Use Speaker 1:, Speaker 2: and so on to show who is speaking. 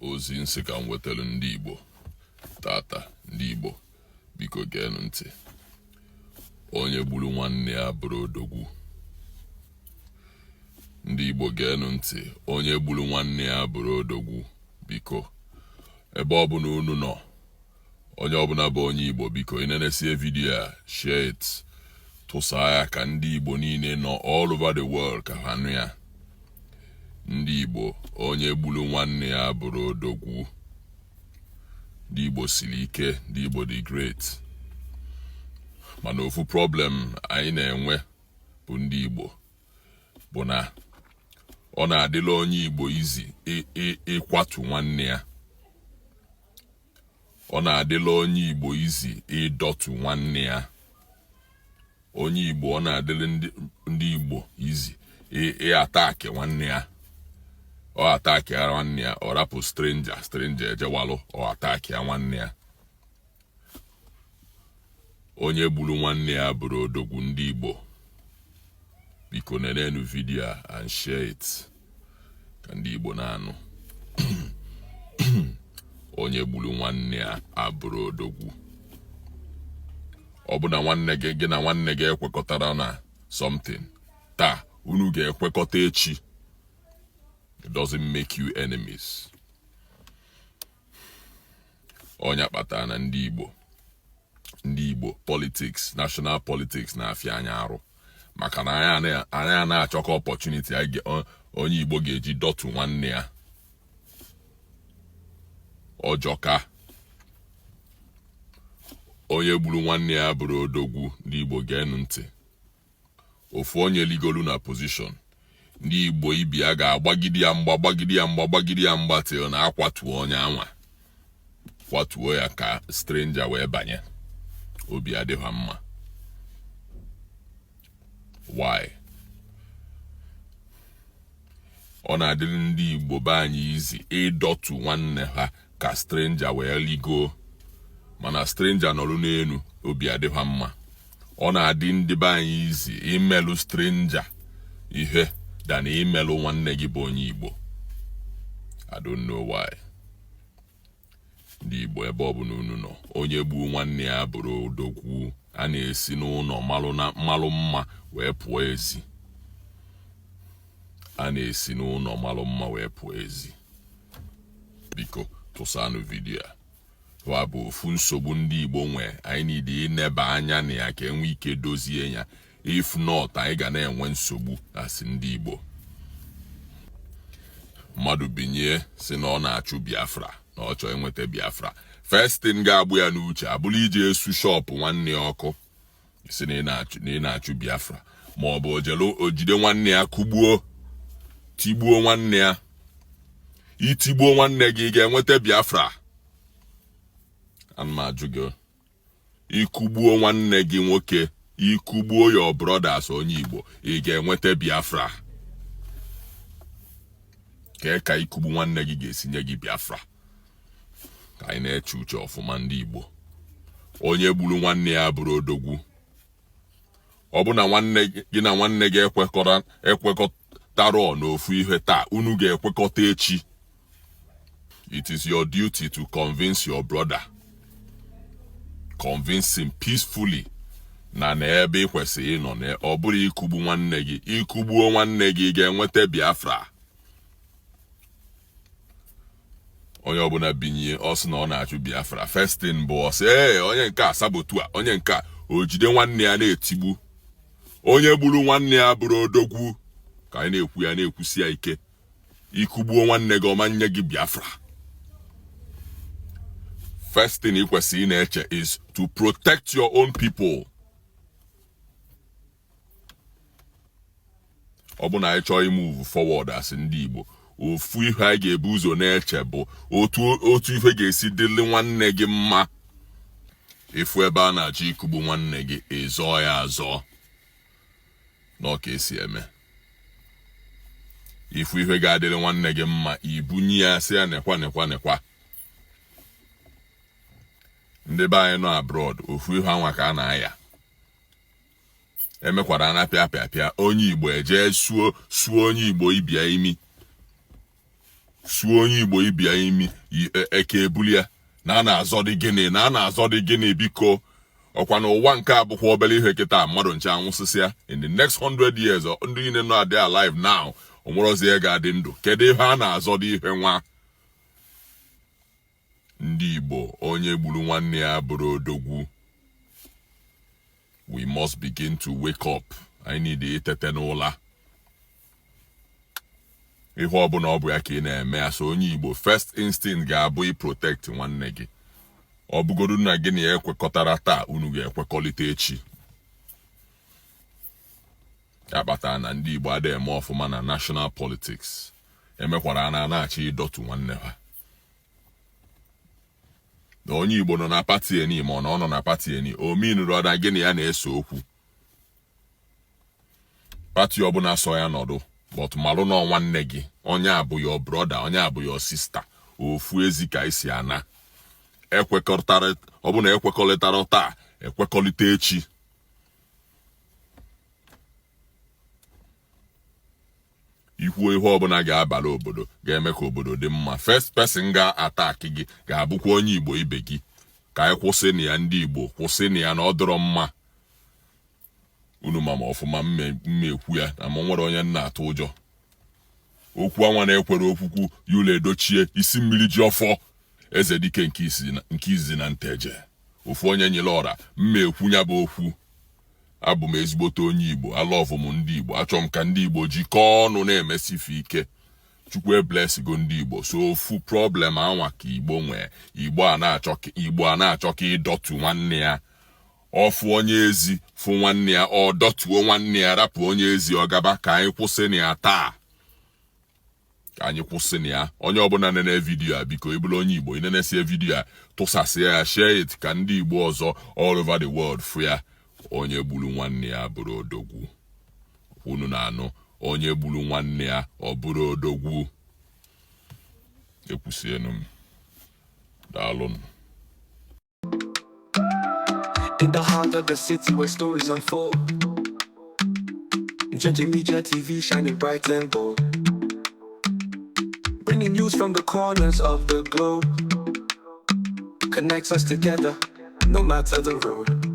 Speaker 1: Ozi m sị ka m wetara ndị Igbo tata. Ndị Igbo, biko geenụ ntị. Onye gburu nwanne ya abụrọ odogwu. Ndị Igbo, geenụ ntị. Onye gburu nwanne ya abụrọ odogwu. Biko, ebe ọbụla unu nọ, onye ọbụla bụ onye Igbo, biko, ị nenesie vidiyo a, share it, tụsaa ya ka ndị Igbo niile nọ all over the world ka ha nụ ya. Ndị Igbo, onye gburu nwanne ya abụrọ odogwu. Ndị Igbo siri ike, ndị Igbo dị great, mana ofu problem anyị na-enwe bụ ndị Igbo bụ na ọ na-adịla onye Igbo easy ịkwatu nwanne ya. Ọ na-adịla onye Igbo easy ịdọtu nwanne ya. Onye Igbo, ọ na-adịrị ndị Igbo easy ịattack nwanne ya. Ọ attack ya nwanne ya, ọ rapụ stranger, stranger ejewalụ, ọ attack ya nwanne ya. Onye gburu nwanne ya abụrọ odogwu. Ndị Igbo, biko, nenenu vidiyo a and share it ka ndị Igbo na-anụ. Onye gburu nwanne ya abụrọ odogwu. Ọ bụ na nwanne gị, gị na nwanne gị ekwekọtara na something taa, unu ga-ekwekọta echi. It doesn't make you enemies. Ọ nya kpatara na ndị Igbo politics, national politics na-afịa anyị arụ, maka na anyị a na-achọ ka opportunity onye Igbo ga-eji dọtụ nwanne ya. Ọjọka. Onye gburu nwanne ya abụrọ odogwu. Ndị Igbo, geenụ ntị. Ofu onye ligolu na position, ndị Igbo ibe ya ga-agbagide ya mgba, gbagide ya mgba, gbagide ya mgba till na akwatuo onye anwa, kwatuo ya ka stranger wee banye. Obi adịghị mma. Why? Ọ na-adịrị ndị Igbo be anyị easy ịdọtu nwanne ha ka stranger wee ligoo, mana stranger nọrọ n'elu, obi adịghị mma. Ọ na-adị ndị be anyị easy imelụ stranger ihe than imelụ nwanne gị bụ onye Igbo. I don't know why. Ndị Igbo, ebe ọbụla unu nọ, onye gbuo nwanne ya abụrọ odogwu. A na-esi n'ụlọ malụ mma wee pụọ ezi. A na-esi n'ụlọ malụ mma wee pụọ ezi. Biko, tụsanụ vidiyo a. Wa bụ ofu nsogbu ndị Igbo nwee anyị need ineba anya na ya ka enwee ike dozie ya. If not, anyị ga na-enwe nsogbu asị ndị Igbo. Mmadụ binye si na ọ na-achụ Biafra, na ọ chọọ enweta Biafra, first thing ga-agbụ ya n'uche abụrụ iji esu shop nwanne ya ọkụ, si na ị na-achụ Biafra, ma ọ bụ ojide nwanne ya kụgbuo, tigbuo nwanne ya. Itigbuo nwanne gị, ị ga-enweta Biafra? Ana m ajụ gị. Ikugbuo nwanne gị nwoke, ikugbuo your brothers, onye Igbo, ị ga-enweta Biafra? Kee ka ikugbu nwanne gị ga-esi nye gị Biafra? Ka anyị na-eche uche ọfụma, ndị Igbo. Onye gburu nwanne ya abụrọ odogwu. Ọ bụ na nwanne gị na nwanne gị ekwekọtara n'ofu ihe taa, unu ga-ekwekọta echi. It is your duty to convince your brother, convince him peacefully na ebe ị kwesịrị ịnọ na ọ bụrụ ikugbu nwanne gị. Ikugbuo nwanne gị, ga-enweta Biafra? Onye ọbụla binye, ọ sị na ọ na-achụ Biafra, first thing bụ ọ sị, ee, onye nke a saboteur, onye nke a o jide nwanne ya na-etigbu. Onye gburu nwanne ya abụrọ odogwu. Ka anyị na-ekwu ya, na-ekwusi ya ike. Ikugbuo nwanne gị, ọ ma nye gị Biafra. First thing ị kwesịrị ị na-eche is to protect your own people. Ọ bụ na anyị chọọ imove forward as ndị Igbo, ofu ihe anyị ga-ebu ụzọ na-eche bụ otu ife ga-esi dịrị nwanne gị mma. Ịfụ ebe a na-achọ ikugbu nwanne gị, ịzọọ ya azọ n'ọka esi eme. Ịfụ ihe ga-adịrị nwanne gị mma, ibunye ya, sị ya nekwa, nekwa, nekwa. Ndị be anyị nọ abroad, ofu ihe anwa ka a na-aya emekwara na pịa pịa pịa. Onye Igbo eje suo suo onye Igbo ibia imi. Suo onye Igbo ibe ya imi, eke ebuli ya. Na a na-azọ dị gịnị? Na a na-azọ dị gịnị? Biko, ọkwa na ụwa nke a bụkwa obere ihe kịta. Mmadụ nche anwụsịsịa in the next 100 years, ndị niile nọ adị alive now, onwerozi ihe ga-adị ndụ. Kedu ihe a na-azọ dị ihe nwa? Ndị Igbo, onye gburu nwanne ya bụrụ odogwu. We must begin to wake up. Anyị need itete n'ụla. Ihe ọbụla ọ bụ ya ka ị na-eme ya so onye Igbo, first instinct ga-abụ i protect nwanne gị. Ọ bụgodu na gị na ya ekwekọtara taa, unu ga-ekwekọrịta echi. Ya kpatara na ndị Igbo adịghị eme ọfụma na national politics. Emekwara na na-achọ ịdọtụ nwanne ha. Na onye Igbo nọ na party eni, ma ọ na ọ nọ na party eni, ominuru na gị na ya na-ese okwu. Party ọbụla sọ ya nọdụ, but malụ na nwanne gị, onye abụ your brother, onye abụ your sister. Ofu ezi ka isi ana ekwekọrịtara. Ọ bụ na ekwekọrịtara taa, ekwekọrịta echi. Ikwuo ihe ọbụla ga-abara obodo, ga-eme ka obodo dị mma, first person ga-attack gị ga-abụkwa onye Igbo ibe gị. Ka anyị kwụsị na ya. Ndị Igbo, kwụsị na ya, na ọ dọrọ mma. Unu ma ma ọfụma mma ekwu ya na ma nwere onye nna atụ ụjọ. Okwu anwa na-ekwere okwukwu Yul Edochie, isi mmiri ji ọfọ, eze dike nke izizi na Nteje, ofu onye nyere ọra mma ekwu ya bụ okwu. Abụ m ezigbote onye Igbo. Alọvụ m ndị Igbo. Achọrọ m ka ndị Igbo jikọọ ọnụ na-emesife ike. Chukwu eblesigo ndị Igbo. So ofu problem anwa ka Igbo nwee, Igbo a na-achọ ka ịdọtu nwanne ya. Ọ fụ onye ezi, fụ nwanne ya, ọ dọtuo nwanne ya, rapụ onye ezi, ọ gaba. Ka anyị kwụsị na ya taa, ka anyị kwụsị na ya. Onye ọbụla nene video a, biko, ịbụrụ onye Igbo, ịnenesie video a, tụsasịa ya, share it, ka ndị Igbo ọzọ all over the world fụ ya. Onye gburu nwanne ya bụrụ odogwu. Unu na-anụ? Onye gburu nwanne ya, ọ bụrụ odogwu. Ekwusienu m. Daalụnụ.
Speaker 2: In the heart of the city where stories unfold. Njenje Media TV shining bright and bold. Bringing news from the corners of the globe. Connects us together, no matter the road.